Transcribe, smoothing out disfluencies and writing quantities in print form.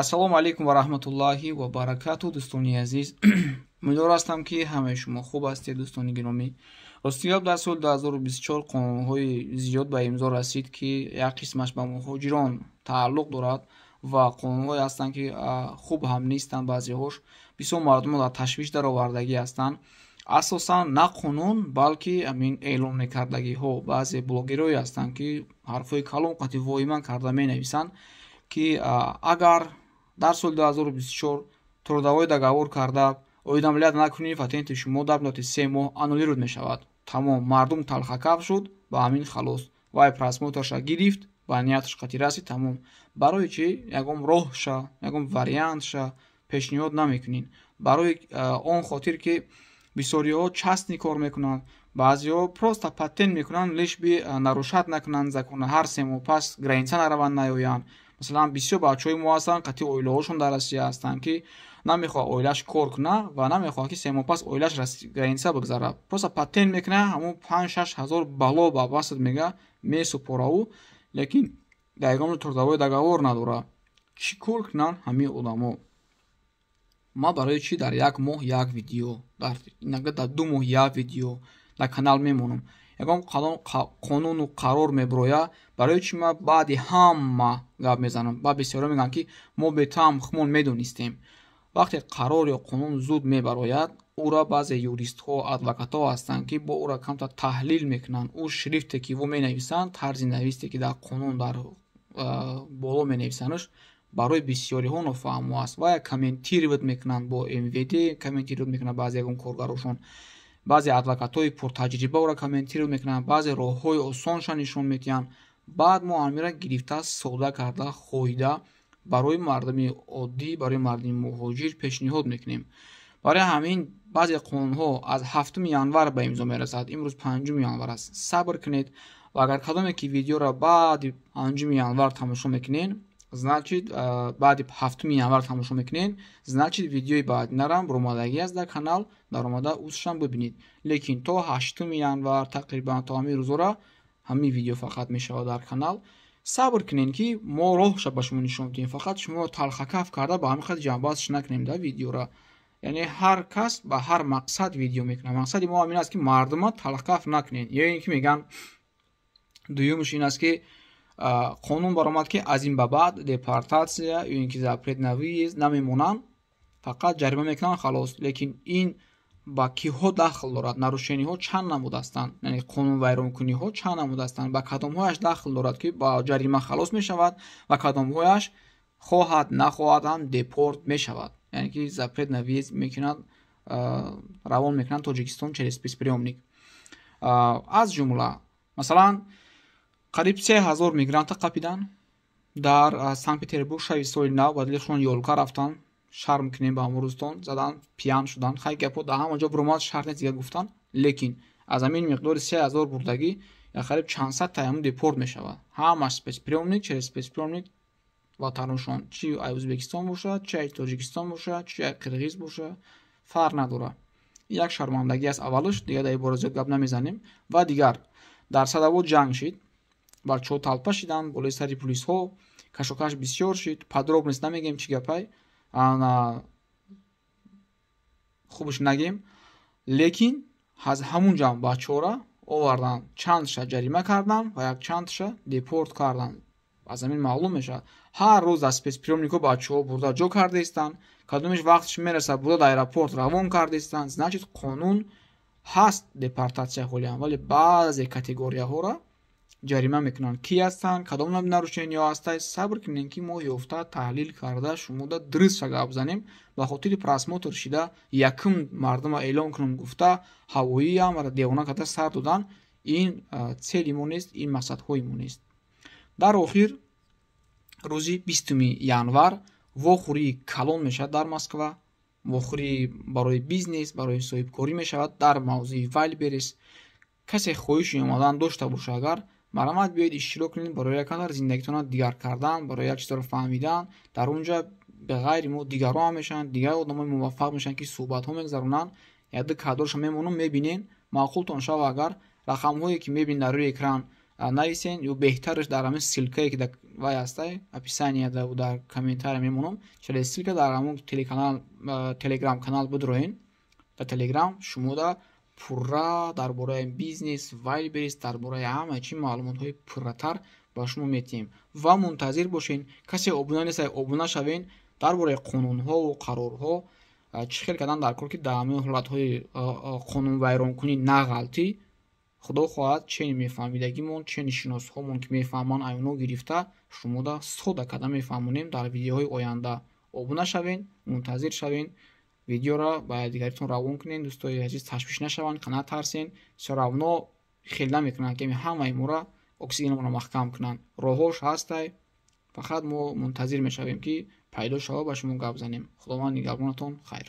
Ассалому алайкум ва раҳматуллоҳи ва баракату, дӯстони азиз. Умедвор ҳастам, ки ҳамаи шумо хуб ҳастед, дӯстони гиромӣ. Рости гап, дар соли 2024 қонунҳои зиёд ба имзо расид, ки як қисмаш ба муҳоҷирон тааллуқ дорад ва қонунҳое ҳастанд, ки хуб ҳам нестанд. Баъзеҳош бисёр мардумро дар ташвиш даровардагӣ ҳастанд. Асосан на қонун, балки ҳамин эълон мекардагиҳо. Баъзе блогерое ҳастанд, ки ҳарфҳои калон қати воҳима карда менависанд, ки агар дар соли 2024 трудовой договор карда уведомлять накунӣ, патенти шумо дар муддати 3 моҳ аннулировать мешавад. Тамом, мардум талхакаф шуд, ба ҳамин халос. Вай просмотрша гирифт, ба нияташ қати расид, тамом. Барои чӣ ягон роҳша, ягон вариантша пешниҳод намекунед? Барои он хотир, ки бисёриҳо частный кор мекунанд, баъзеҳо просто патент мекунанд, лишь бы нарушать накунанд закона, ҳар 3 моҳ пас граница нараванд, наёянд. Масалан, бисёр бачаҳои мо ҳастанд, қати оилаҳошон дар Россия ҳастанд, ки намехоҳад оилааш кор кунад ва намехоҳад, ки 3 моҳ пас оилааш граница бигзарад. Просто патент мекунад, ҳамон 5-6 ҳазор бало ба баст мега месупораву, лекин дар ягон трудовой договор надорад. Чӣ кор кунанд ҳамин одамо? Ман барои чӣ дар як моҳ як видео, дар 2 моҳ як видео дар канал мемонам? Ягон қонуну қарор мебирояд, барои чӣ ман баъди ҳама гап мезанам? Баъд бисёро мегӯянд, ки мо бетаъм хумон медонистем. Вақте қарор ё қонун зуд мебарояд, ӯра баъзе юристҳо, адвокатҳо ҳастанд, ки бо ӯра камтар таҳлил мекунанд. Ӯ шрифте, ки во менависанд, тарзи нависте, ки дар қонун дар боло менависандш, барои бисёриҳо нофаҳмо аст ва комментировать мекунанд, бо МВД комментировать мекунанд, баъзе ягон коргарошон, баъзе адвокатҳои пуртаҷриба ӯра комментировать мекунанд, баъзе роҳҳои осонша нишон медиҳанд. Баъд мо ҳамира гирифта, сода карда, хоҳида барои мардуми оддӣ, барои мардуми муҳоҷир пешниҳод мекунем. Барои ҳамин баъзе қонунҳо аз 7 январ ба имзо мерасад, имрӯз 5 январ аст. Сабр кунед ва агар кадоме ки видеоро баъди 5 январ тамошо мекунед, значит, баъди 7 январ тамошо мекунед, значит, видеои баъдинарам баромадагӣ аст дар канал, даромада узшам бибинед. Лекин то 8 январ тақрибан, то ҳамин рӯзора ҳамин видео фақат мешавад дар канал. Сабр кунед, ки мо роҳша ба шумо нишон диҳем. Фақат шуморо талхакаф карда ба ҳамин қадр ҷамъбастш накунем дар видеора. Яъне ҳар кас ба ҳар мақсад видео мекунад. Мақсади мо ҳамин аст, ки мардума талхакаф накунед. Ё ин ки мегӯянд, дуюмш ин аст, ки қонун баромад, ки аз ин ба баъд депортатсия ё ин ки запрет на въезд намемонанд, фақат ҷарима мекунанд, халос. Лекин ин ба киҳо дахл дорад? Нарушениҳо чанд намуд ҳастанд, яъне қонунвайронкуниҳо чанд намуд ҳастанд? Ба кадомҳояш дахл дорад, ки ба ҷарима халос мешавад, ва кадомҳояш хоҳад нахоҳад ҳам депорт мешавад, яъне ки запрет на въезд мекунанд, равон мекунанд Тоҷикистон через спецприёмник? Аз ҷумла, масалан, қариб 3000 мигранта қапидан дар Санкт Петербург шаби соли нав. Ба дилашон ёлка рафтан, шарм кунем ба ҳамрӯзтон, задан, пьян шудан. Хай, гапҳо дар ҳама ҷо буромад, шарт нест дигар гуфтан. Лекин аз ҳамин миқдори 3000 бурдагӣ қариб чандсад таяму депорт мешавад. Ҳамаш спецприёмник, через спецприёмник ватаношон, чи ай Ӯзбекистон бошад, чи ай Тоҷикистон бошад, чи ай Қирғиз бошад, фарқ надорад. Як шармандагӣ аст аввалаш, дигар дар ин бора зиёд гап намезанем. Ва дигар, дар Садовод ҷанг шид, бачаҳо талпа шиданд болои сари пулисҳо, кашокаш бисёр шид. Подробность намегем, чӣ гапай, хубш нагем. Лекин аз ҳамун ҷамъ бачаҳора овардан, чандша ҷарима кардан ва якчандша депорт кардан. Аз ҳамин маълум мешавад, ҳар рӯз аз спецприёмникҳо бачаҳо бурда ҷо кардаистанд, кадомеш вақташ мерасад, бурда дар аэропорт равон кардаистанд. Значит, қонун ҳаст, депортатсия ҳолиам, вале баъзе категорияҳоро ҷарима мекунанд. Кӣ ҳастанд, кадом нарушениҳо ҳастанд? Сабр кунем, ки мо ёфта, таҳлил карда, шумода дурустша гап занем. Ба хотири просмотр шида, якум мардума эълон кунам гуфта, ҳавоиам девона карда сар додан, ин цели мо нест, ин мақсадҳои мо нест. Дар охир, рӯзи 20 январ вохӯрии калон мешавад дар Москва. Вохӯрӣ барои бизнес, барои соҳибкорӣ мешавад дар мавзӯи Вайлдберриз. Касе хоҳиши омадан дошта боша, агар марҳамат, биёед, иштирок кунед, барои як қадар зиндагитонро дигар кардан, барои як чизро фаҳмидан. Дар он ҷа ба ғайри мо дигарон ҳам мешаванд, дигар одамои муваффақ мешаванд, ки суҳбатҳо мегузаронанд. Якду кадрша мемонам, мебинен, маъқултон шава. Агар рақамҳое, ки мебинед дар рӯи экран. Нависен ё беҳтараш дар ҳамин ссылка е, ки дар вай ҳастай, описание дар комментария мемонам, через ссылка дар ҳамон телеканал, телеграм канал бидроен. Дар Телеграм шумода пурра дар бораи бизнес Вайлдберриз, дар бораи ҳама чӣ маълумотҳои пурратар ба шумо метиҳем. Ва мунтазир бошен, касе обуна нестай, обуна шавен. Дар бораи қонунҳову қарорҳо чӣ хел кардан дар кор, ки дар ҳамин ҳолатҳои қонунвайронкунӣ нағалтӣ, худо хоҳад, чени мефаҳмидагимон, чени шиносҳомон, ки мефаҳманд, айно гирифта шумода сода карда мефаҳмонем дар видеоҳои оянда. Обуна шавен, мунтазир шавен, видеоро ба дигаритон равон кунен. Дӯстои азиз, ташвиш нашаванд, натарсен. Всё равно хел намекунанд, ки ҳамаи моро, оксигенамонро маҳкам кунанд. Роҳҳош ҳастай, фақат мо мунтазир мешавем, ки пайдо шава, ба шумо гап занем. Худованд нигаҳбонатон. Хайр.